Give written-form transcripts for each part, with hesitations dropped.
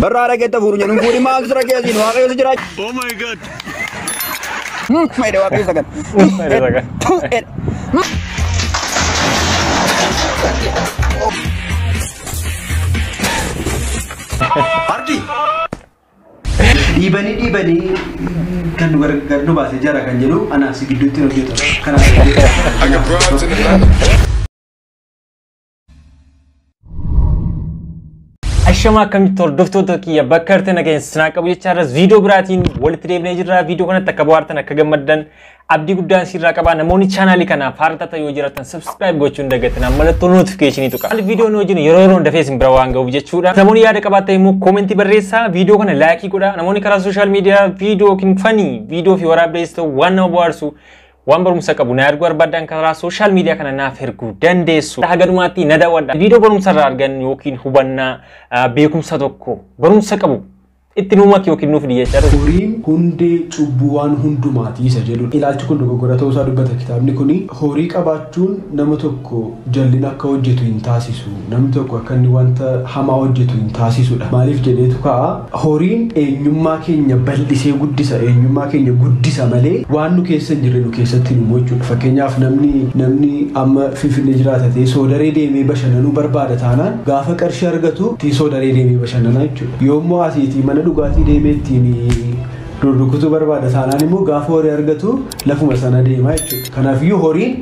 Barra haadha fuudhu jedhuun fuudhi maaltu sira keessiin waaqayyo si jira. Oh my God. Maayidha waaqayyo sagan. Ardi. Dhiibanii dhiibanii kan nu gargar nu baasee jara kan jedhu anaaf si gidduutti hojjetu. Kanaaf I got broads in Atlanta. Ashama akkamitti hordoftoota kiyya bakka artan nageenya sinaa qabu jecha irras viidiyoo biraatiin walitti deebinee jirra. Viidiyoo kanatti akka bohaartan akka gammaddan abdii guddaan sirraa qaba. Namoonni chaanaalii kanaaf haara taatan yoo jiraatan subscribe gochuun dagatinaa mallattoo notifiikeeshinii tuqa. Haalli viidiyoo nu wajjin yeroo yeroon dafee isin bira waan ga'uuf jechuudha. Namoonni yaada qabaatan immoo koomentii barreessaa viidiyoo kana laayikii godhaa. Namoonni karaa sooshaal miidiyaa viidiyoo yookiin fanii viidiyoo fi waraabbees ta'u waan nama bohaarsu waan barumsa qabu na erguu barbaadan karaa sooshaal miidiyaa kana naaf erguu dandeessu. Haga dhumaatti na daawwadha. Viidiyoo barumsa irraa argan yookiin hubannaa beekumsa tokko barumsa qabu itti nuu maki yookiin nuuf dhiyeessaa. Horiin hundee cubbuu waan hundumaati isa jedhudha. Ilaalchi kun dogoggora ta'uusaa dubbata kitaabni kuni. Horii qabaachuun nama tokko jallina akka hojjetu hin taasisu. Namni tokko akka inni wanta hamaa hojjetu hin taasisudha. Maaliif jedheetu ka'a? Horiin eenyummaa keenya bal'isee guddisa. Eenyummaa keenya guddisa malee waan nu keessa hin jirre nu keessatti hin uumu jechuudha. Fakkeenyaaf namni amma Finfinnee jiraata ta'e soodaree deemee bashannanuu barbaada taanaan gaafa qarshii argatu soodaree deemee bashannanaa jechuudha. Yoommoo asiitii mana dhugaatii deemee ittiin rurrukutuu barbaada taanaan immoo gaafa horii argatu lafuma sana deemaa jechuudha. Kanaafiyyuu horiin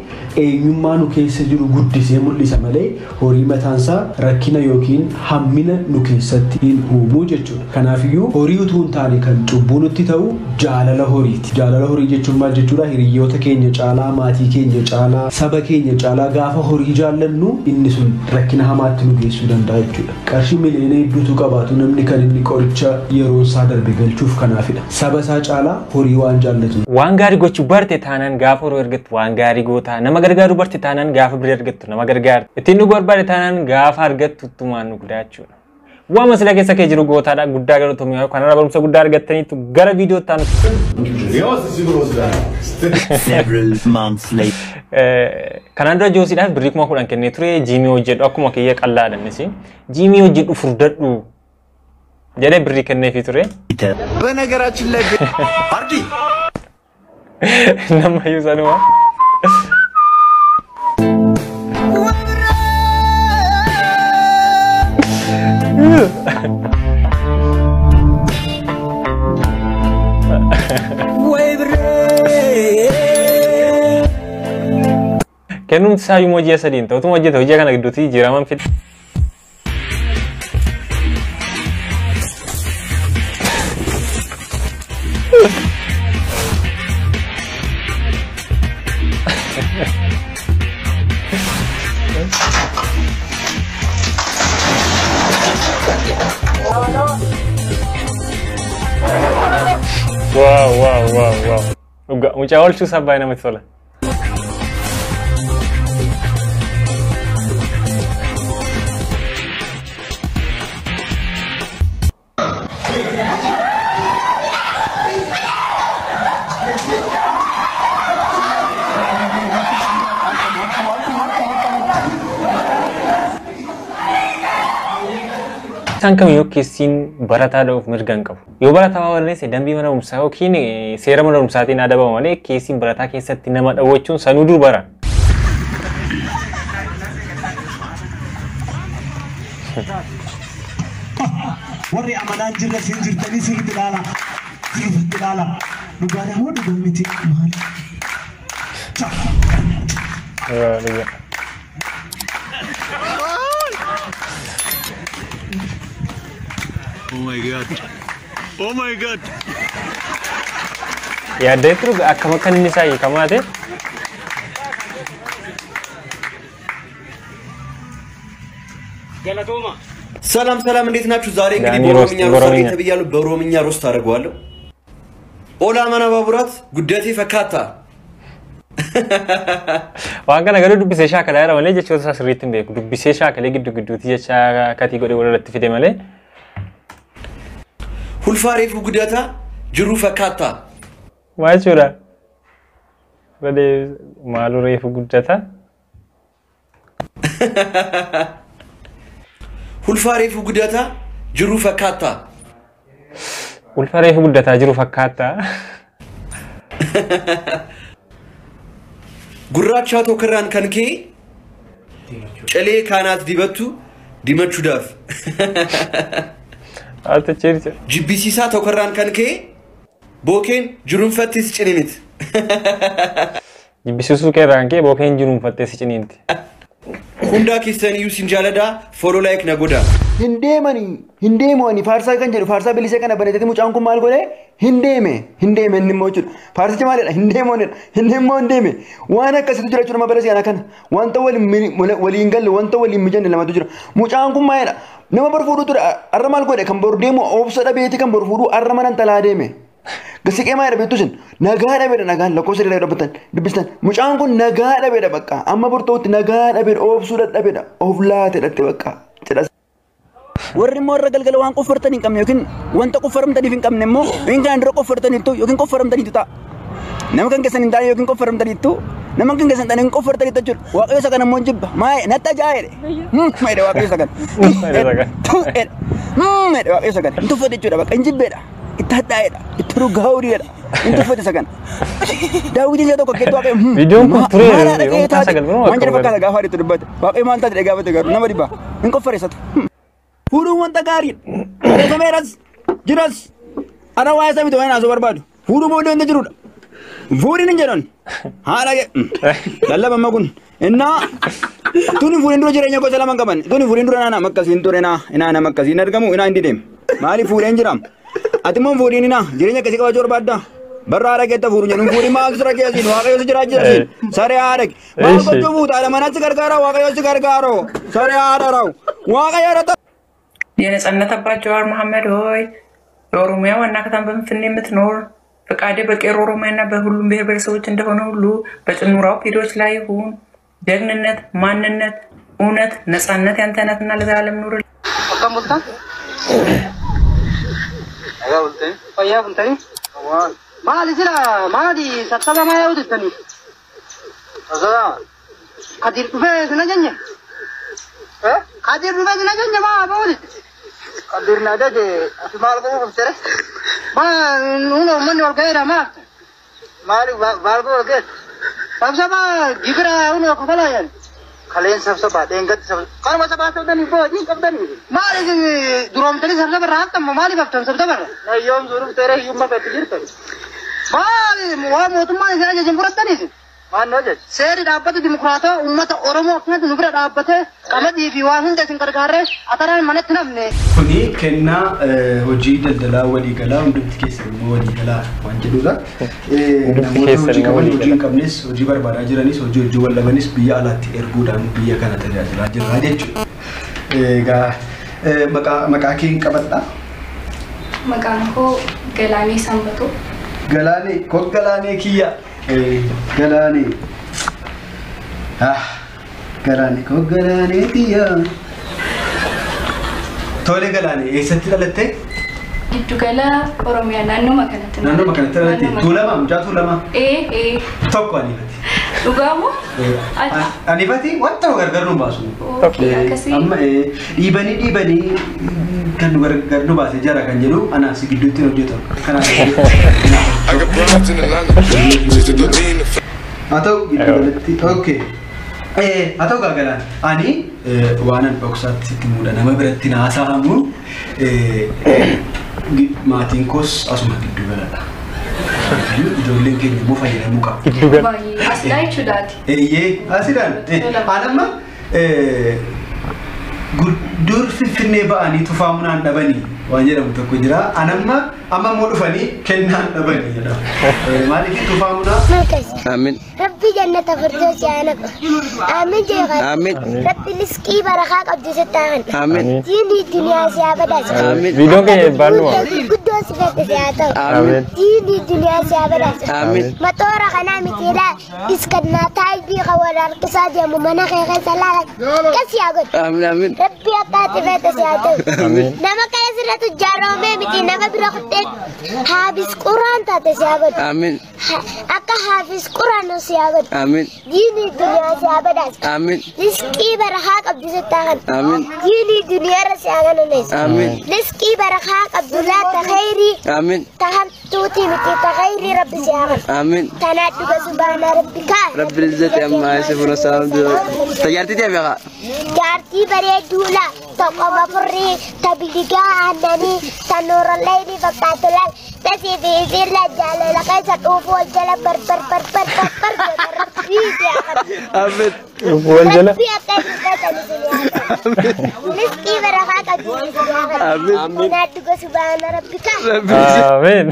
eenyummaa nu keessa jiru guddisee mul'isa malee horii mataansaa rakkina yookiin hammina nu keessatti hin uumu jechuudha. Kanaafiyyuu horii utuu hin taane kan cubbuu nutti ta'u jaalala horiiti. Jaalala horii jechuun maal jechuudha? Hiriyoota keenya caalaa, maatii keenya caalaa, saba keenya caalaa gaafa horii jaallannu inni sun rakkina hamaatti nu geessuu danda'a jechuudha. Qarshii miliyoona hedduutu qabaatu namni kan inni qoricha yeroo isaa darbe galchuuf kanaafidha. Saba isaa caalaa horii waan jaallatu. Waan gaarii gochuu barte taanaan gaafa horii argattu waan gaarii goota. Nama gargaaruu barte taanaan gaafa birrii argattu nama gargaarta. Ittiin dhuguu barbaade taanaan gaafa argattu ittumaan nu guddaa jechuudha. Waan masala keessa kee jiru gootaadha. Guddaa galatoomii kanarraa barumsa guddaa argattaniitu gara viidiyootti aanu. Several months later. Kanaan dura Joosiidhaaf birrii 10,000 kennee ture. Jiimii hojjedhu akkuma kiyya qallaadha innis. Jiimii hojjedhu furdadhu jedhee birrii kenneefii ture. በነገራችን ላይ አርዲ Nammayyuu sanuma. Kennuun isaa yommuu ji'a sadiin ta'u utuma hojjete hojii kana gidduutti jijjiiraman fide. Waaw waaw waaw waaw. Dhugaa mucaa oolchuu isaa baay'ee namatti tola. Isaan kamiyyuu keessiin barataa dha'uuf mirga hin qabu. Yoo barataa balleesse dambii mana barumsaa yookiin seera mana barumsaatiin adabama malee keessiin barataa keessatti nama dhawwachuun sanuu dur bara. Warri amanaan jirre siin jirtanii sirriitti ilaala. Sirriitti ilaala. Dhugaadha moo dhugaa miti maali? Dhugaa. Oh my God. Oh my God. Yaaddee turu akkam akka inni isaa hiikamaa ta'e. ሰላም ሰላም፣ እንዴት ናችሁ? ዛሬ እንግዲህ ዳኒ ሮስት በኦሮምኛ ሮስት አድርጌ በኦሮምኛ ተብያለሁ። በኦሮምኛ ሮስት አድርገዋለሁ። ኦላ መና ባቡራት ጉደቴ ፈካታ Waan kana garuu dubbisee shaakalaa jira malee jechoota isaa sirriitti hin beeku. Dubbisee shaakalee gidduu gidduutti jecha katii godhee walirratti fide malee. ሁልፋሬፉ ጉደታ ጅሩ ፈካታ Maal jechuudha? Balee maaloo reefu guddata? Ulfa reefu guddataa jiru fakkaata. Ulfa reefu guddataa jiru fakkaata. Gurraacha tokkorraan kan ka'e calee kaanaat dibattu dimachuudhaaf. Ati cheerche. Jibbisiisaa tokkorraan kan ka'e bookeen jiruunfattis ciniinit. Jibbisiisuu keerraan ka'e bookeen jiruunfattee si ciniinti. Hundaa keessaniyyuu sin jaaladha follow like na godha. Hin deemanii hin deemu faarsaa kan jedhu faarsaa bilisee kana bareedetti mucaan kun maal godhee hin deeme inni immoo jechuudha. Faarsichi maalidha hin deemoonidha hin deemoo hin deeme waan akkasitu jira jechuudha bara si'ana kana wanta waliin galle wanta waliin mijanne lamatu jira. Mucaan kun maalidha nama bor fuudhuu ture arra maal godhe kan bor deemu obsa dhabeeti kan bor fuudhuu arra mana talaa deeme. Gasiqee maalidha beektu sin nagaa dhabeedha nagaan lakkoofsa dheeraa dubbatan dubbistan mucaan kun nagaa dhabeedha bakka amma bor ta'utti nagaa dhabeedha obsuu dadhabeedha of laate dhatte bakka jedha. Warri immoo irra galgala waan qoffartan hin qabne yookiin wanta qoffaramtaniif hin qabne immoo yookiin kan dura qoffartaniittu yookiin qoffaramtaniitu ta'a. Nama kan keessan hin taane yookiin qoffaramtaniittu nama kan keessan hin taane yookiin qoffartaniitu jechuudha. Waaqayyo isa kana immoo jibba maayee natti ajaa'edhe. Maayee waaqayyo isa kana. Maayee waaqayyo isa kana. Hin tuffate jechuudha bakka hin jibbeedha. Itti hadhaa'edha. Itti rugaa'uudhaadha. Hin tuffate isa kana. Daawwitiin isa tokko keetti waaqayyo. Viidiyoon kun tureera yeroo sagal biroo waan jedhu fakkaata gaafa itti dubbate. Waaqayyo maal taate gaafate garuu nama dhibbaa hin qoffareessatu. Fuudhuun wanta gaariidha. Barreeffameeras jiras ana waa'ee isaa miti waan haasoo barbaadu. Fuudhuu booddee wanta jirudha. Fuudhiin hin jedhan. Haadha lallaba amma kun. Innaa tuni fuudhiin dura jireenya gosa lama hin qaban. Tuni fuudhiin dura naana akkasiin ture naa nama akkasiin argamu inaa hin dideem. Maaliif fuudheen jiraam? Ati immoo fuudhiin inaa jireenya akkasii qabaachuu barbaadda. Barra haadha keetta fuudhu jedhu fuudhiin maaltu sira keessiin waaqayyo si jiraachisa siin. Saree haadha maal gochuu fuuta haadha manatti gargaara waaqayyo si gargaaru. Saree haadha rawu waaqayyo irratti. የነጻነት አባት ጀዋር መሐመድ ሆይ በኦሮሚያ ዋና ከተማ በፊንፊኔ የምትኖር ፈቃዴ በቄሮ ኦሮሚያና በሁሉም ብሔር ብሔረሰቦች እንደሆነ ሁሉ በጭኑራው ፒዶች ላይ ይሁን። ጀግንነት፣ ማንነት፣ እውነት፣ ነጻነት ያንተ ናትና ለዘላለም ኑር። Seerri dhaabbata dimokiraataa uummata Oromoo akkanatti nu bira dhaabbate qamadii fi waan hunda isin gargaarree ataraan manatti namne. Kuni kennaa hojii daldalaa waliigalaa hundumti keessan immoo waliigalaa waan jedhudha. Namoota hojii qaban hojii hin qabnes hojii barbaadaa jiranis hojii hojii wal dhabanis biyya alaatti erguudhaan biyya kana tajaajilaa jirra jechuudha. Egaa maqaa kee hin qabadhaa? Maqaan koo Galaanee Sanbatoo. Galaanee koo Galaanee kiyya. Galaanee Galaanee koo Galaanee kiyya. Tole Galaanee eessatti dhalatte? Giddugala Oromiyaa naannoo kanatti. Naannoo kanatti dhalatte? Tuulamaa mucaa Tuulamaa? Ee. Tokko Aniifati. Dhugaamoo? Aniifati wanta gargar nu baasu. Amma dhiibanii dhiibanii kan gargar nu baase jara kan jedhu anaaf si gidduutti hojjetamu. Kanaaf. Haa ta'u giddugalatti okay. Haa ta'u gaagalaan ani waanan dhoksaatti sitti muudha nama biratti naasa'amu maatiin koos asuma giddugaladha. Ijoolleen keenya immoo fayyadamuu qabu. Baay'ee asidhaa jechuudhaati. Eeyyee asidhaan. Aan amma dur Finfinnee ba'anii tufaamunaan dhabanii waan jedhamu tokko jira. An amma amma immoo dhufanii kennaan dhabanii jedhama. Maaliif tufaamunaa? Amiin. Rabbi jannata firdoosi haa naqu. Amiin jeeqaa. Amiin. Rabbi liskii barakaa qabdu sitti haa kennu. Amiin. Diinii duniyaa si haa badhaasu. Amiin. Viidiyoon keenya eebbaan dhuma. Guddoo si fedhe si haa ta'u. Amiin. Diinii duniyaa si haa badhaasu. Amiin. Motora kanaa mitiidhaa iskannaa taayibii kan wal harkisaa deemu mana kee keessa laala. Kas yaa godhu. Amiin. Amiin. Rabbi akka ati fedhe si haa ta'u. Amiin. Nama kana sirra tujjaaromee miti. Miti nama bira kuttee haafis quraan taate si haa godhu. Amiin. Akka haafis quraan si haa godhu. Amiin. Diinii duniyaa si haa badhaasu. Amiin. Liskii barakaa qabdu sittaa kan. Amiin. Diinii duniyaarra si haa gananeessu. Amiin. Liskii barakaa qabdu laata khayrii. Amiin. Tahamtuutii miti ta khayrii rabbi si haa godhu. Amiin. Tanaa dhuga subhaana rabbikaa. Rabbil izzati ammaa yasifuun salaam. Tajaajilti deebi'a. Jaartii bareedduu la ta qoma furrii ta biligaa aannanii ta noorallayni fakkaatu laal tasii fi isiin la jaalala keessa dhuufu wal jala bar bar bar bar bar bar goota rabbii si haa qabdu. Amiin. Wal jala. Rabbii akka isin feetan isin haa godhu. Liskii barakaa qabdu isin haa godhu. Amiin. Tanaa dhuga subhaana rabbikaa. Ameen.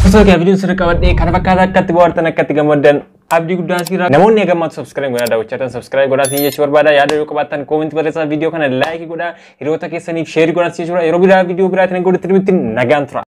Osoo kee viidiyoon sirrii qabadhee kana fakkaata akkatti bohaartan akkatti gammaddan abdii guddaan siirraa namoonni gammaatu subscribe godhaa daawwachaa jiran subscribe godhaa siin jechuu barbaada yaada yoo qabaattan comment barreessaa viidiyoo kana like godhaa hiriyoota keessaniif share godhaa siin jechuudha yeroo biraa viidiyoo biraatiin godhutti nagaan tura.